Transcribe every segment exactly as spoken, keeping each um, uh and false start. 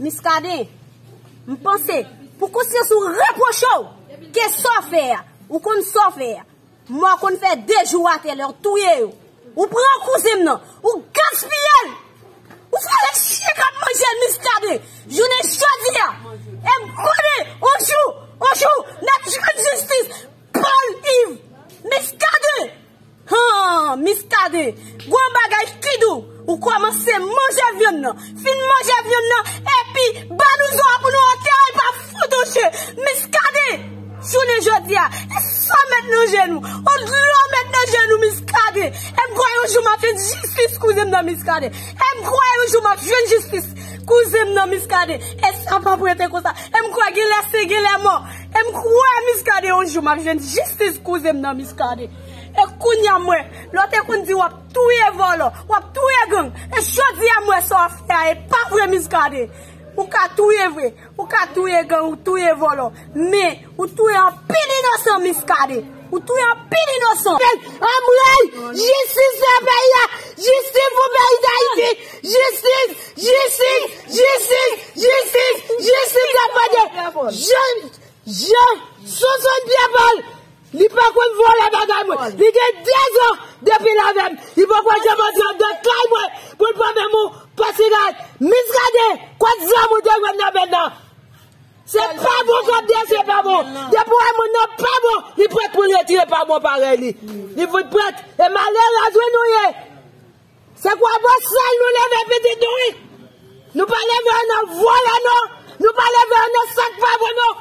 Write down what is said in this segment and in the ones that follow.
Miskaden, m panse, pou konsyans ou repwoche w, ke sa w fè a, ou konn sa w fè a. Mò konn fè de jou atè lè w touye yo. Ou pran kouzen m nan, ou gaspiye l. Ou fè l chyen k ap manje l, Miskaden. Jounen jodi a, e m konnen, on jou, on jou, n ap jwenn jistis. Paul Yves, Miskaden. Han, Miskaden, gon bagay ki di w, ou kòmanse manje vyann nan. Fin manje vyann nan, epi balouzon an pou nou antere l pa foutoche. Miskaden, jounen jodi a, e san mèt nan jenou, on dlo mèt nan jenou, Miskaden. E m kwè yon jou m ap jwenn jistis kouzen m nan, Miskaden. E m kwè yon jou m ap jwenn jistis kouzen m nan, Miskaden. E sa p ap rete konsa. E m kwè genlè se genlè mò. E m kwè, Miskaden, yon jou m ap jwenn jistis kouzen m nan, Miskaden. E kounye a m wè, lè w te konn di w ap touye vòlò, w ap touye gang. E jodi a m wè sa w ap fè a, e pa vre, Miskaden. Ou ka touye vre, ou ka touye gang, ou touye vòlò. Men, ou touye anpil inosan, Miskaden. Ou touye anpil inosan. Anmwey, jistis nan peyi a, jistis pou peyi Dayiti, jistis, jistis, jistis, jistis, jistis n ap mande. Jan, Jan, Sonson Pyebòl, li pa konn vòlè bagay mwen. Li gen dèzan depi l avè m. Li poko janm antre anndan kay mwen pou l pran men m ou pase kay. Miskaden, kot zam ou te jwenn nan men l nan? Se pa bon kòb de, se pa bon. Depi w wè moun nan pa bon, li prèt pou l retire pa bon parèy li. Li fout prèt. E malerèz wi nou ye. Se kwa bosal nou leve pitit nou wi. Nou pa leve yo nan vòlè non. Nou pa leve yo nan sa k pa bon non.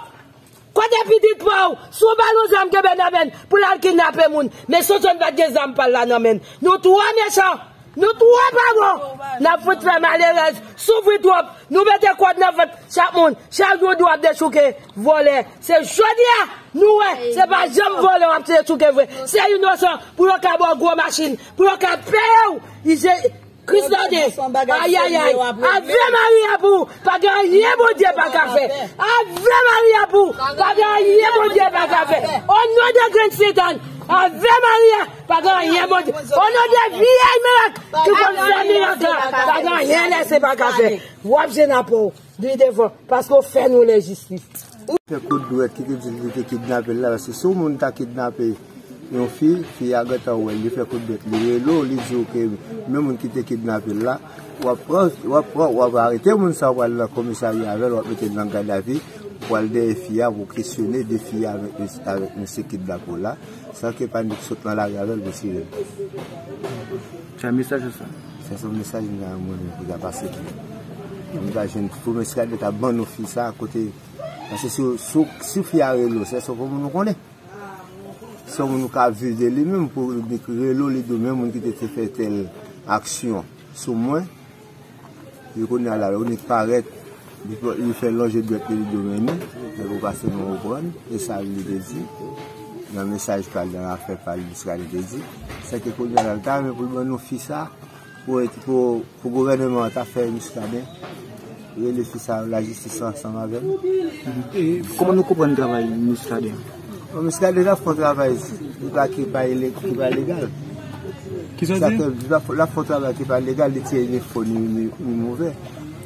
Kote pitit pa w? Si w ba l yon zam kenbe nan men l pou l al kidnape moun. Men Sonson pa t gen zam pa l la nan men l. Nou twò mechan. Nou twò pa bon. N ap fout fè malerèz soufri twòp. Nou mete kòd nan vant chak moun. Chak jou w ap dechouke vòlè. Se jodi a nou wè se pa janm vòlè w ap dechouke vre. Se inosan pou yo ka ba w gwo machin, pou yo ka peye w. Ije, Kris tande. Ayayay. Ave Maria pou ou. Pa gen anyen Bondye pa ka fè. Ave Maria pou ou. Pa gen anyen Bondye pa ka fè. O non de grenn Seytan. Ave Maria. Pa gen anyen Bondye. O non de vyèy mirak ki konn fè mirak la. Pa gen anyen lèse pa ka fè. W ap jwenn apre w. Li devan, paske w fè nou lenjistis. Fè kout dwèt ki te di li te kidnape l la, paske si yon moun ta kidnape yon fi, fi a gentan wè l, li fè kout dwèt, li rele w, li di w ke menm moun ki te kidnape l la, w ap pran, w ap pran, w ap arete moun sa, w pral nan komisarya avè l, w ap mete l nan gadavi, w pral dèyè fi a pou kesyone de fi a avèk mesye, avèk mesye kidnape w la, san ke pa nèg sot nan lari avè l pou tire l. Se mesaj ou sa? Se yon mesaj m ta renmen pou ta pase pou nou. Pou nou ta jwenn pou Miskaden ta ban nou fi sa kote. Paske si, si, si fi a rele w, se yon moun nou konnen. Se yon moun nou ka viv de li menm pou li rele w, li di w men moun ki te, te fè tèl aksyon sou mwen. Li kounye a la, ou nik parèt, li, li fè lonje dwèt li, li di w men nou, fè pou pase nou reprann, e sa li te di. Nan mesaj pa l, nan afè pa l, Miskaden te di. Se ke kounye a la, li ta renmen pou l ban nou fi sa, pou, pou, pou gouvènman an ta fè Miskaden rele fi sa lajistis ansanm avè l. E kòman nou konprann travay Miskaden? Bon, Miskaden ap fè yon travay ki pa, ki pa, ki pa legal. Ki sa di? L ap fè yon travay ki pa legal, li tiye ni fo ni, ni, ni move.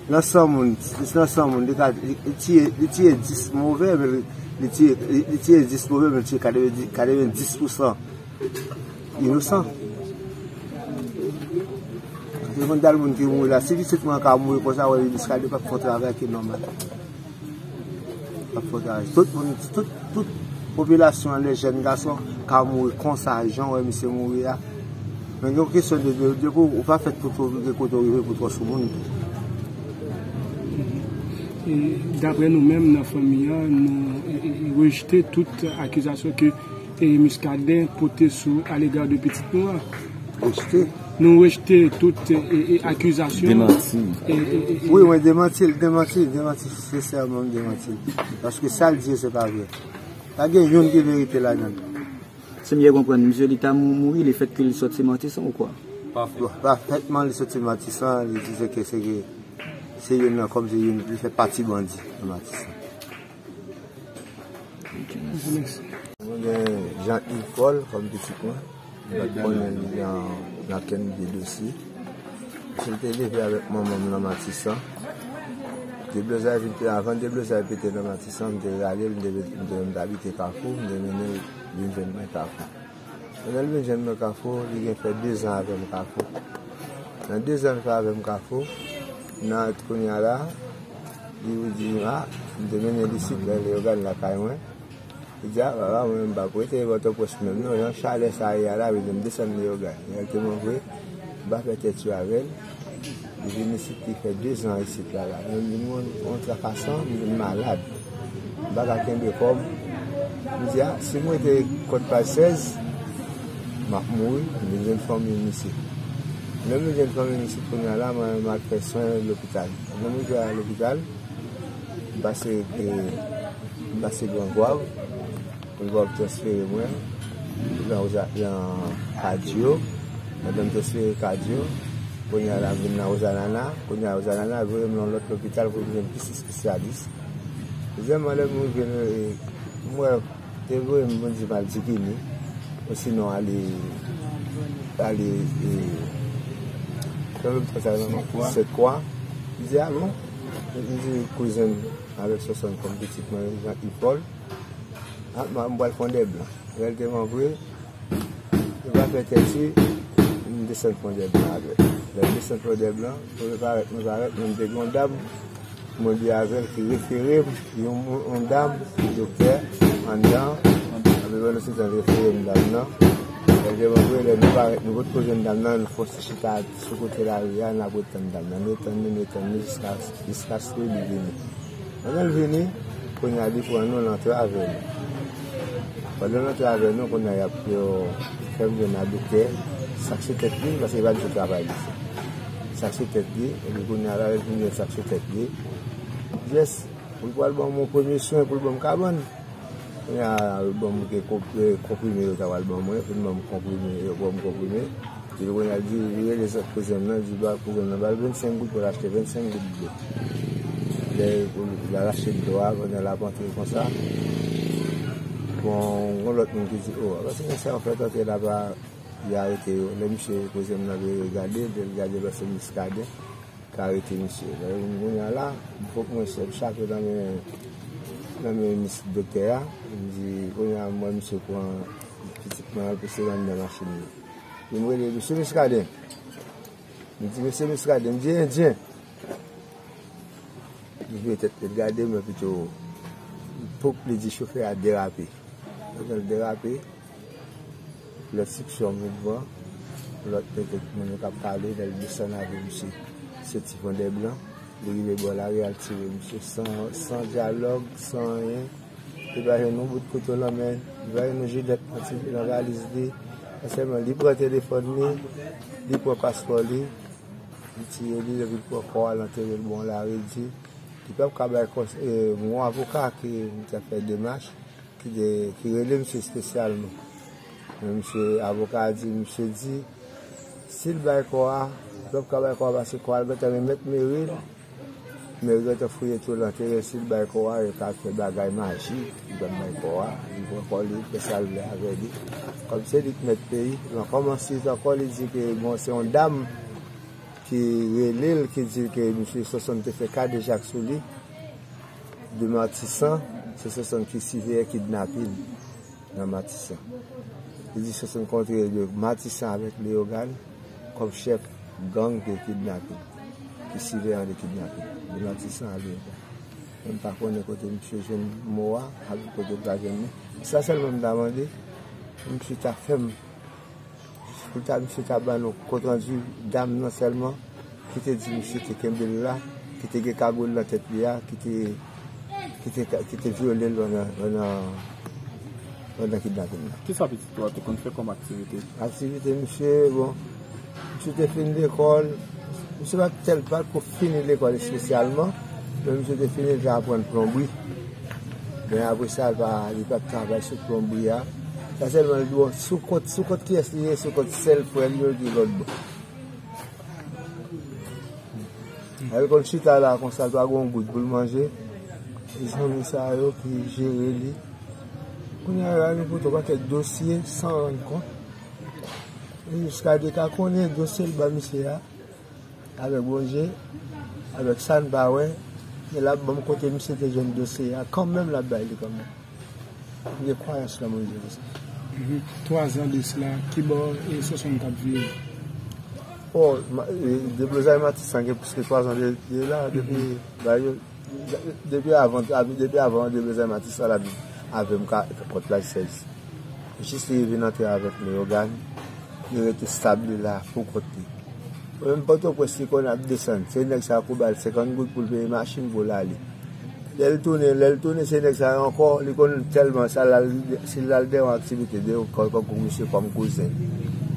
Nan san moun, nan san moun, li ka, li, li tiye, li tiye dis move, men li, li tiye, li, li tiye dis move, men li tiye katreven, katreven dis pousan inosan. Te konn dal moun ki mouri la, si pitit mwen ka mouri konsa, wè, Miskaden p ap fè yon travay ki nòmal. P ap fè yon travay. Tout moun, tout, tout popilasyon an, lè jèn gason, ka mouri konsa, jan wè misye mouri a. Men gen yon kesyon de, de, de pou ou pa fè tout kote ou rive pou twò sou moun. E, daprè nou menm nan fanmi an, nou, e, e, e, rejte tout akizasyon ke e Muscadin pote sou alega de pitit nou an. Rejte. Nou rejte tout e, e, akizasyon. Demanti. E, e, e, e, Wi, mwen demanti l, demanti l, demanti, sensèman, m demanti l. Paske sa l di yo, se pa vre. Pa gen youn ki verite ladan l. Si m byen konprann, misye li ta mou- mouri lefètke li sòti Matisan ou kwa? Pa, pa fètman li sòti Matisan, li di se ke, se ke, se youn nan, kòm se youn, li fè pati bandi nan Matisan. Mwen gen Jean Yves Paul kòm pitit mwen. Mwen pa t konnen li gen, gen okenn de dosye. Misye te leve avèk manman m nan Matisan. Deblozay vin pete, anvan deblozay pete nan Matisan, m te rale l, m te, m te, m te abite Kafou, m te mennen l vin jwenn mwen Kafou. Pandan l vin jwenn mwen Kafou, li gen fè dezan avè m Kafou. Nan dezan l fè avè m Kafou, nan kounye a la, li di, a, m te mennen l isit, lè Leyogàn lakay mwen. Li di, a, papa, mwen, m p ap rete Pòtoprens menm non, jan chalè sa ye a la, vle di m desann Leyogàn. Reyaliteman vre, m pa fè tèt yo avè l. Li vin isit, li fè dezan isit la, la. Mwen vin yon, yon trakasan, m vin malad. M pa ka kenbe kò m. M di, a, si m rete Kòt Paj sèz, m ap mouri, m vin jwenn fanmi m isit. Lè m vin jwenn fanmi m isit kounye a la, mwen, m al fè swen lopital. Lè m rive a lopital, m pase, e, m pase Gran Gwav, Gran Gwav transfere mwen nan Oza-, nan Kadyo. Pandan m transfere Kadyo, kounye a la m vin nan Ozanana, kounye a Ozanana voye m nan lòt lopital pou m jwenn plis espesyalis. Dezyèmman, lè m rive, e, m wè te voye m, m di m al Dikini, osinon ale, ale, e, Sèt Kwa. M di, a bon? M di, kouzen m avèk Sòsòn kòm pitit mwen, Jean Yves Paul. A, m, m pral Fondèblan. Reyaliteman vre, yo pa fè tèt si, m desann Fondèblan avè l. Lè m desann Fondèblan, mwen parèt, mwen parèt, mwen te gen yon dam, mwen di avè l ki refere m, yon moun, yon dam, doktè, anndan, apre pandan se tan refere m dam nan. Reyaliteman vre, lè nou parèt, nou potko jwenn dam nan, nou fòse chita sou kote lari a, n ap ret tann dam nan. Nou ret tann li, nou ret tann li, jiska, jiskaske li vini. Pandan l vini, kounye a li pran nou, l antre avè nou. Pandan l antre avè nou, kounye a y ap, yo, fè m jwenn a doktè, sa k sou tèt li, paske li pa t janm travay li. Sa k sou tèt li, epi kounye a la, lè l fin jwenn sa k sou tèt li, jès, pou l pral ban m yon premye swen, pou l ban m kabann. Kounye a, yo ban m ke konp-, e, konprime yo ta pral ban mwen, fin ban m konprime, yo ban m konprime. Epi kounye a, li di, li rele zòt kouzen m nan, li di, ba kouzen m nan, ba l vennsenk goud pou l achte vennsenk goud dlo. Lè l al achte dlo a, kounye a, l ap antre konsa. Bon, yon lòt moun ki di, o, paske sa yo fè tante la pa, li arete yo. Lè misye, kouzen m nan, vire gade, lè l gade, lòt se Miskaden. Ka arete misye. Lè m kounye a la, m fòk mwen chèf chape nan men, nan men mis-, doktè a. M di, kounye a, m wè misye pran pitit mwen al pouse l anndan machin li. Epi m rele, "Mesye Miskaden." M di, "Mesye Miskaden," m di, "Endyen." Li vire tèt li, l gade m, epi tou, poup, li di chofè a derape. Pandan l derape, lòt seksyon vin pran, lòt nèg moun yo k ap pale, lè l desann avè misye, se ti Fondèblan, li rive bò lari a, l tire misye san, san dyalòg, san anyen. Li pa jwenn yon bout kouto nan men l, li pa jwenn yon jilèt nan ti, nan valiz li. Sèlman, li pran telefòn li, li pran paspò li, li tire li, epi l pran kò a, l antere l bò yon lari, li di, li p ap ka bay kons-, e, yon avoka ke m t ap fè demach, ki te, ki rele misye espesyalman. Men misye, avoka a di, misye di, si l bay kò a, l p ap ka bay kò a paske kò a l gentan remèt meri l. Meri gentan fouye tou l antere, si l bay kò a, yo ka fè bagay majik, li pral bay kò a, li pran kò li, fè sa l vle avè li. Kòm se li k mèt peyi, nan kòmansman ankò, li di ke, bon, se yon dam ki rele l, ki di l ke misye Sòsòn te fè kadejak sou li, de Matisan, se Sòsòn ki siveye kidnapin nan Matisan. Li di Sòsòn kontre de Matisan avèk Leyogàn kòm chèf gang de kidnapin, ki siveyan de kidnapin, de Matisan a Leyogàn. Men m pa konnen kote misye jwenn mo a, avèk kote l pa jwenn li. Sa sèlman m ta mande, pou misye ta fè m Pou ta, misye ta ban nou kontrandi dam nan sèlman, ki te di misye te kenbe l la, ki te gen kagoul nan tèt li a, ki te, ki te, ki te vyole l pandan, pandan, pandan kidnapin nan. Kisa pitit ou a te konn fè kòm aktivite? Aktivite misye, bon, misye te fin lekòl, misye pa t tèl, pa t ko fini lekòl espesyalman, men misye te fini, li te aprann plonbri. Men apre sa, li pa, li pa t travay sou plonbri a. Sa sèlman, li di, bon, sou kont, sou kont kiyès li ye, sou kont sèl frè l yo ki lòt bò. Lè l konn chita la konsa, l pa gen yon goud pou l manje. Se zanmi sa yo ki jere li. Kounye a la, nou pote yon pakèt dosye san rann kont. E jiska de ka konnen dosye l ba misye a. Avèk Bondye, avèk sa n pa wè, Men l ap ban m kote misye te jwenn dosye a, kanmenm l ap bay li kanmenm. M gen kwayans nan Bondye konsa. Twazan de sila, kibò e Sonson t ap viv? Bon, deblozay Matis lan gen plis ke twazan de la, depi, depi avan, depi avan deblozay Matis lan l ap viv avè m kòt laj sèz. Jis li rive nan tè avèk Leyogàn, li rete stab li la pou kont li. Ou menm Pòtoprens li konn ap desann, se nèg sa yo kou ba l senkant goud pou l peye machin pou l ale. Lè l tounen, lè l tounen se nèg sa yo ankò, li konn tèlman sa l al, si l al dèyè yon aktivite, dèyè yon kò, kòm misye kòm kouzen.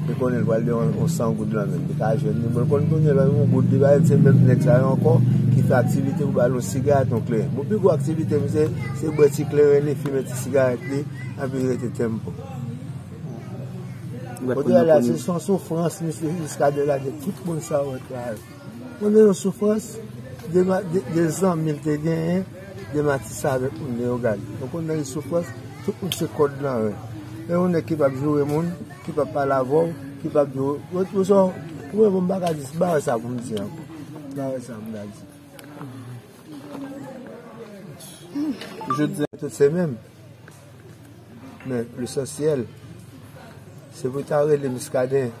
Li konnen l pral dèyè yon, yon san goud nan men l, li ka jwenn li. Bon, l konn tounen lè yon goud, li ba l se menm nèg sa yo ankò ki fè aktivite pou ba l yon sigarèt, yon kleren. Bon, pi gwo aktivite misye, se bwè ti kleren li, fimen ti sigarèt li, epi rete tempo. Kote a la, se yon soufrans, misye, jiska de la, de tout moun sa yo wè travay. Mwen gen yon soufrans de, de, de zanmi l te genyen, de Matisa avèk moun Leyogàn. Ou konn nan soufrans, tout moun se kòd nan ren. E yon nèg ki p ap joure moun, ki p ap pale avè w, ki p ap di w, ou sa, ou menm m pa ka di, m pa wè sa pou m di ankò. M pa wè sa pou m ta di. Jodi a, tout se menm. Men lesansyèl, se pou ta rele Miskaden,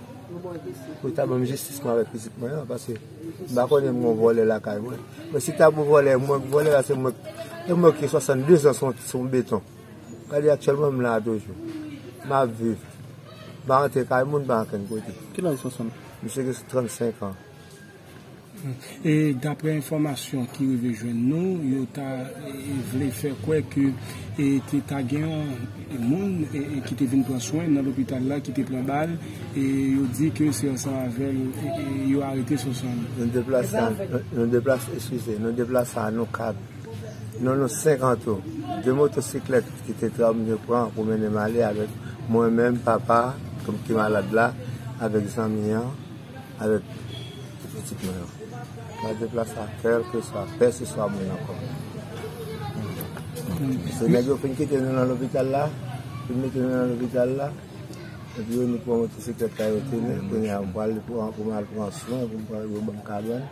pou ta ban m jistis mwen avèk pitit mwen an, paske m pa konnen m gon vòlè lakay mwen. Men si ta gon vòlè, mwen, vòlè a se mwen, e mwen ki swasannde zan sou, sou beton. Gade aktyèlman m la toujou. M ap viv. M pa rantre kay moun, m pa ankenn kote. Ki laj Sonson? Misye gen trannsenk an. E daprè enfòmasyon ki rive jwenn nou, yo ta e, vle fè kwè ke e, te ta gen yon moun e, e, ki te vin pran swen nan lopital la, ki te pran bal, e yo di ke se ansanm avè l e, e, yo arete Sonson. Nou deplase, nou, nou deplase, eskize, nou deplase a nou kat. Nou, nou senk an tou. De motosiklèt ki te tram yo pran pou mennen m ale avèk mwen menm, papa, ki malad la, avèk zanmi an, avèk pitit mwen an. M ap deplase a kèlkeswa, pèseswa moun ankò. Se nèg yo fin kite nou nan lopital la, fin mete nou nan lopital la, epi yo nou pran motosiklèt la yo te nou, kounye a m pral pou, pou m al pran swen, pou m pral yo ban m kabann.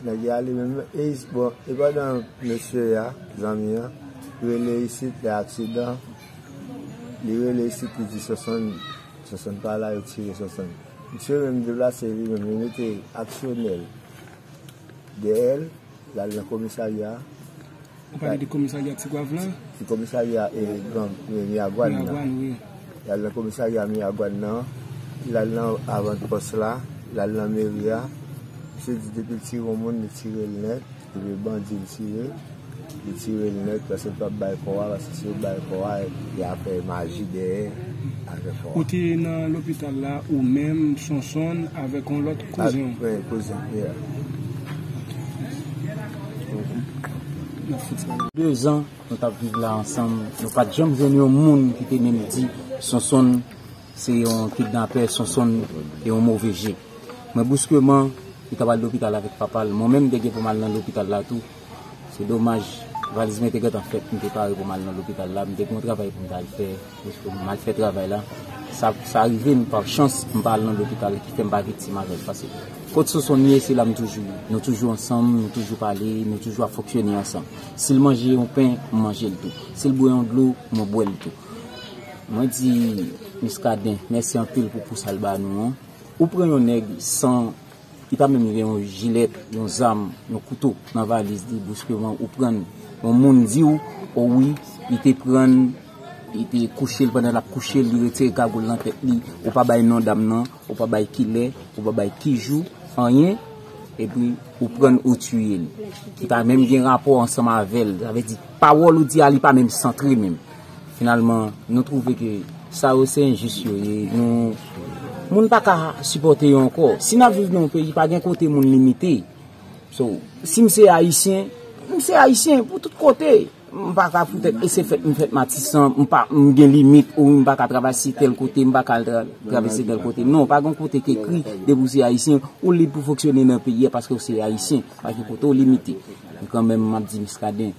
Nèg yo ale menm, e, bon, e pandan mesye a, zanmi an, rele isit, lè aksidan, li rele isit, li di Sonson, Sonson pa la, yo tire Sonson. Misye menm deplase li menm, li mete aksyonè l dèyè l, l al nan komisarya. Ou pale de komisarya Tigwav lan? Ti komisarya e, Gran, e, Miragwàn nan. Miragwàn, wi. L al nan komisarya Miragwàn nan, l al nan avan pòs la, l al nan meri a. Misye di depi l tire yon moun, li tire l nèt. Epi bandi l tire, li tire l nèt, paske l p ap bay kò a, paske si yo bay kò a, y a fè maji dèyè avèk kò a. Ou te nan lopital la, ou menm, Sonson, avèk yon lòt kouzen w? Wi, kouzen, yeah. Dezan, nou t ap viv la ansanm, nou pa t janm jwenn yon moun ki te menm di, Sonson, se yon kidnapè, Sonson, se yon move je. Men bruskeman, li t ap al lopital avèk papa l. Mwen menm, m te gen pou m al nan lopital la tou. Se domaj, valiz mwen te gentan fèt, m te pare pou m al nan lopital la. M te gen yon travay pou m t al fè, bruskeman, m al fè travay la. Sa, sa rive m, pa chans, m pa al nan lopital, ki fè m pa viktim avè l. Paske kot Sonson ye, se la m toujou ye. Nou toujou ansanm, nou toujou pale, nou toujou ap fonksyone ansanm. Si l manje yon pen, m manje l tou. Si l bwè yon dlo, mwen bwè l tou. Mwen di Miskaden, mèsi anpil pou, pou sa l ba nou an. Ou pran yon nèg san, li pa menm gen yon jilèt, yon zam, yon kouto nan valiz li, bruskeman ou pran yon moun di w, o wi, li te pran, li te kouche l, pandan l ap kouche l, li retire kagoul nan tèt li, ou pa bay non dam nan, ou pa bay kilè, ou pa bay ki jou, anyen, epi ou pran ou tiye l. Ki pa menm gen rapò ansanm avè l. Sa vle di, pawòl ou di a, li pa menm santre menm. Finalman, nou twouve ke sa yo se enjis yo ye. Nou, moun pa ka sipòte yo ankò. Si n ap viv nan yon peyi, pa gen kote moun limite. So, si m se Ayisyen, m se Ayisyen pou tout kote. M pa ka poutèt e se fèt m fèt Matisan, m pa, m gen limit, ou m pa ka travèse tèl kote, m pa ka al tra-, travèse tèl kote. Non, pa gen kote ki ekri, depi w se Ayisyen, ou lib pou fonksyone nan peyi a paske w se Ayisyen. Pa gen kote w limite. Men kanmenm, m ap di Miskaden,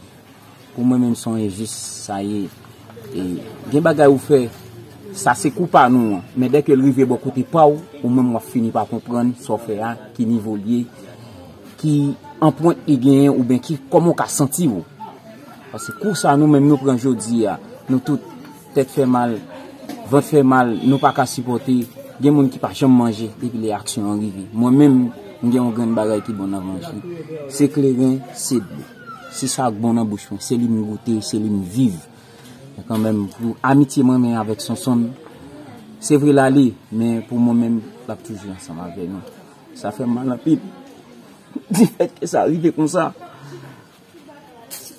pou mwen menm, se yon enjis sa ye. E gen bagay ou fè, sa se kou pa nou an. Men dèke l rive bò kote pa w, ou menm w ap fini pa konprann sa w fè a, ki nivo l ye, ki anprent li genyen oubyen ki, kòman w ka santi w. Paske kou sa nou menm nou pran jodi a, nou tout, tèt fè mal, vant fè mal, nou pa ka sipòte. Gen moun ki pa janm manje depi lè aksyon an rive. Mwen menm, m gen yon grenn bagay ki bon nan manje. Se kleren, se dlo. Se sa k bon nan bouch mwen, se li m goute, se li m viv. Men kanmenm, pou amitye mwen men avèk Sonsonn, se vre l ale, men pou mwen menm, l ap toujou ansanm avè nou. Sa fè m mal anpil. Difèt ke sa rive konsa,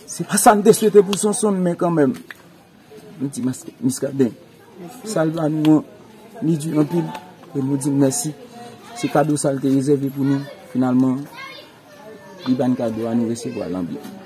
se pa sa m te swete pou Sonsonn, men kanmenm, m di Mas-, Miskaden, sa l ba nou an, li di anpil, e nou di l mèsi. Se kado sa l te rezève pou nou, finalman, li ba n kado a, nou resevwa l anpil.